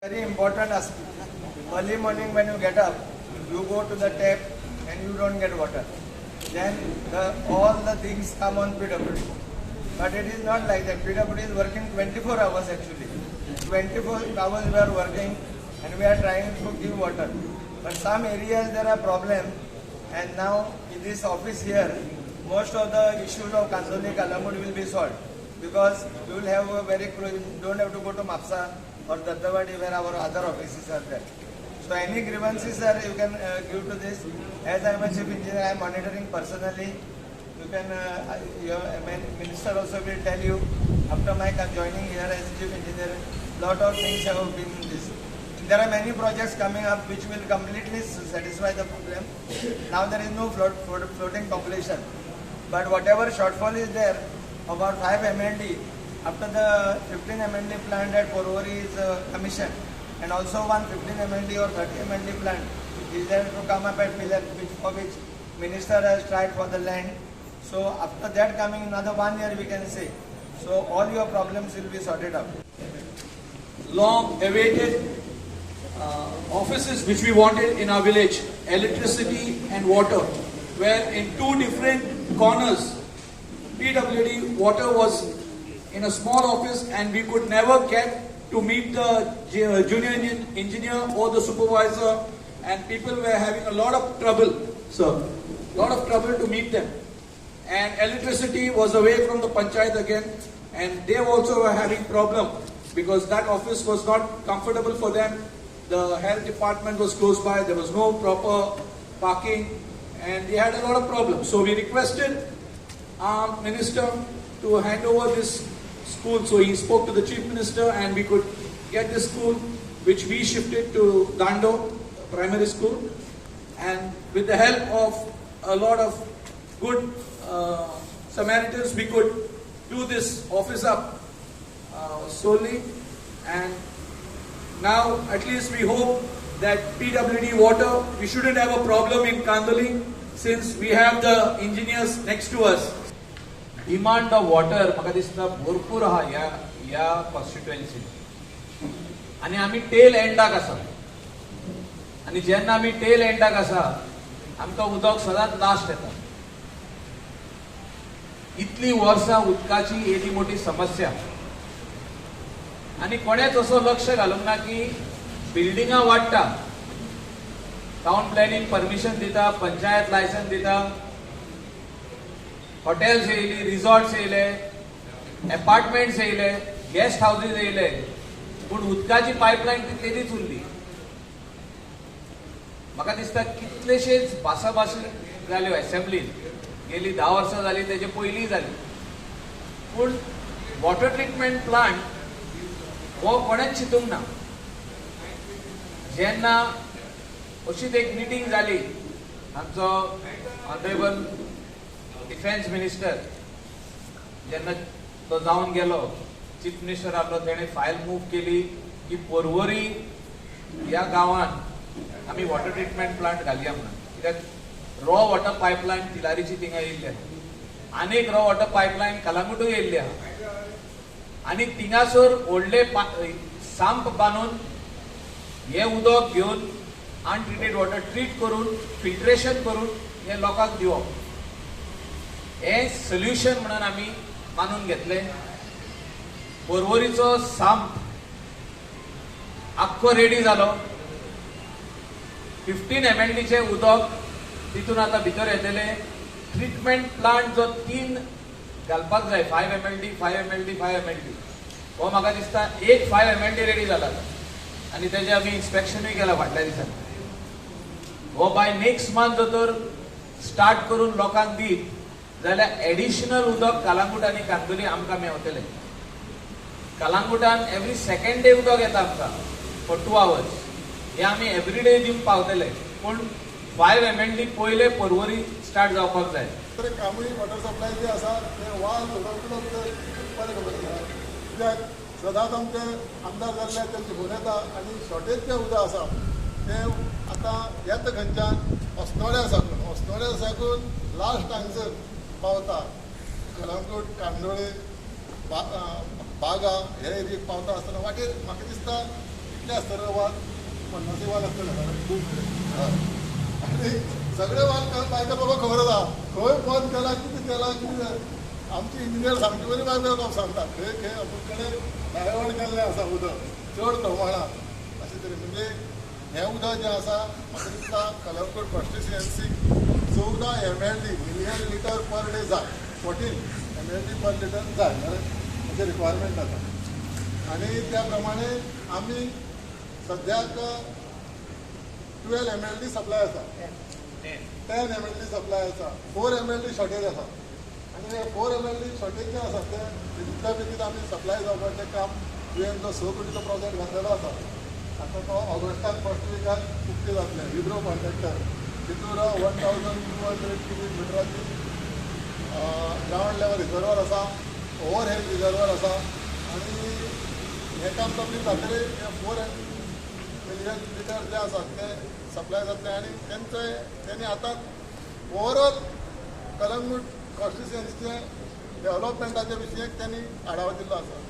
Very important aspect. Early morning when you get up, you go to the tap and you don't get water. Then all the things come on PWD. But it is not like that. PWD is working 24 hours actually. 24 hours we are working and we are trying to give water. But some areas there are problems, and now in this office here, most of the issues of Candolim, Calangute will be solved, because you will have a very close, you don't have to go to Mapsa or Dattawadi where our other offices are there. So any grievances are you can give to this. As I am a chief engineer, I am monitoring personally. You can, your minister also will tell you, after my joining here as chief engineer, lot of things have been this. There are many projects coming up which will completely satisfy the problem. Now there is no floating population. But whatever shortfall is there, about 5 MLD, after the 15 MLD plant at Porvorim is commissioned, and also one 15 MLD or 30 MLD plant is there to come up at Pillar, for which minister has tried for the land. So after that coming another 1 year we can say. So all your problems will be sorted out. Long awaited offices which we wanted in our village, electricity and water, where in two different corners, PWD water was in a small office and we could never get to meet the junior engineer or the supervisor, and people were having a lot of trouble, sir, lot of trouble to meet them. And electricity was away from the panchayat again, and they also were having problem because that office was not comfortable for them. The health department was close by, there was no proper parking, and they had a lot of problems. So we requested our minister to hand over this school. So he spoke to the chief minister and we could get this school, which we shifted to Dando primary school. And with the help of a lot of good Samaritans, we could do this office up solely. And now at least we hope that PWD water, we shouldn't have a problem in Candolim since we have the engineers next to us. Demand of water म्हाका दिसता भरपूर आहा ह्या ह्या कॉन्स्टिट्युएन्सीन आनी आमी tell एंडाक आसा आनी जेन्ना आमी टेल एंडाक आसा आमकां उदक सदांच लास्ट येता. इतली वर्सां उदकाची एदी मोठी समस्या आनी कोणेच असो लक्ष घालूंक ना की बिल्डिंगां वाडटा, टावन प्लॅनिंग परमिशन दिता, पंचायत लायसन्स दिता, हॉटेल्स येयली, रिसॉर्ट्स येयले, एपार्टमेंट्स येयले, गेस्ट हावजीस येयले, पूण उदकाची पायपलायन तितलीच उरली. म्हाका दिसता कितलेशेच भासाभास जाल्यो एसेंब्लीन, गेली 10 वर्सां जाली, तेजे पयलीं जाली, पूण वॉटर ट्रिटमेंट प्लांट हो कोणेच चिंतूंक ना. जेन्ना अशीच एक मिटींग जाली, आमचो ऑनरेबल डिफेन्स मिनिस्टर जेन्ना तो जावन गेलो, चीफ मिनिस्टर आहलो, तेणें फायल मूव केली की पोरवरी ह्या गांवांत आमी वॉटर ट्रिटमेंट प्लांट घालया म्हणून. कित्याक रॉ वॉटर पायपलायन तिलारीची थिंगा येयल्ली आहा, आनी एक रॉ वॉटर पायपलायन कलांगुटूय येयल्ली आहा, आनी थिंगासर व्हडले सांप बांदून हें उदक घेवन अनट्रिटेड वॉटर ट्रीट करून फिल्ट्रेशन करून हें लोकांक दिवप हें सोल्युशन म्हणून आमी मानून घेतलें. पोरवरीचो सांप आख्खो रेडी जालो, 15 MLDचें उदक तितून आतां भितर येतलें. ट्रिटमेंट प्लांट जो 3 घालपाक जाय, 5 MLD, 5 MLD, 5 MLD, हो म्हाका दिसता एक 5 MLD ready जाला आनी तेजें आमी इन्स्पेक्शनूय केलां फाटल्या दिसांनी. हो बाय नेक्स्ट मंथ जर तर स्टार्ट करून लोकांक दीत जाल्यार एडिशनल उदक कलांगूट आनी कांदोली आमकां मेवतलें. कलांगुटान एवरी सेकेंड डे उदक येता आमकां फॉर 2 आवर्स, हे आमी एवरी डे दिवंक पावतले, पूण 5 MLD पयले पोरवरी स्टार्ट जावपाक जाय. कामूय वॉटर सप्लाय जे आसा ते वाल बरें खबर आसा, कित्याक सदांच आमचे आमदार जाल्ले तेंचे फोन येता आनी शॉर्टेज जें उदक आसा तें आतां येता खंयच्यान अस्नोड्या साकून, अस्नोड्या साकून लास्ट हांगसर पावता, कलंगूट, कांदोळे, बागा हे एरियेक पावता आसतना वाटेर म्हाका दिसता कितले आसतले वाल 50 वाल आसतले खूब. आनी सगळे वाल बायका बाबा खबर आसा खंय बंद केला कितें केला कितें. आमचे इंजिनियर सामके बरी बायका बाब सांगता खंय खंय अमूक कडेन डायवर्ट केल्लें आसा उदक चड प्रमाणांत अशें तरेन. म्हणजे हें उदक जें आसा म्हाका दिसता Calangute कॉन्स्टिट्युएन्सीक 14 MLD million litre per day जाय, 14 MLD पर लिटर जाय म्हणजे रिक्वायरमेंट आसा. आनी त्या प्रमाणे आमी सद्याक 12 MLD supply आसा, 10 MLD supply आसा, 4 MLD shortage आसा. आनी हे 4 MLD shortage जें आसा तें तितल्या बेगीन आमी सप्लाय जावपाचें काम तुवें जो 6 कोटीचो प्रोजेक्ट घातलेलो आसा आतां तो ऑगस्टाक फर्स्ट विकाक उक्ते जातलें. विब्रो कॉन्ट्रॅक्टर तितूर 1200 क्युबीक मिटराची ग्रावंड लेवल रिजर्वर आसा, ओवर हेड रिजर्वर आसा. आनी हें काम कंप्लीट जातलें हे 4 मिलियन लिटर जे आसा ते सप्लाय जातले. आनी तेंचे तेणी आतां ओवरऑल कलंगूट कॉन्स्टिट्युएन्सीचे डेव्हलपमेंटाच्या विशयक त्यांनी आढावा दिल्लो आसा.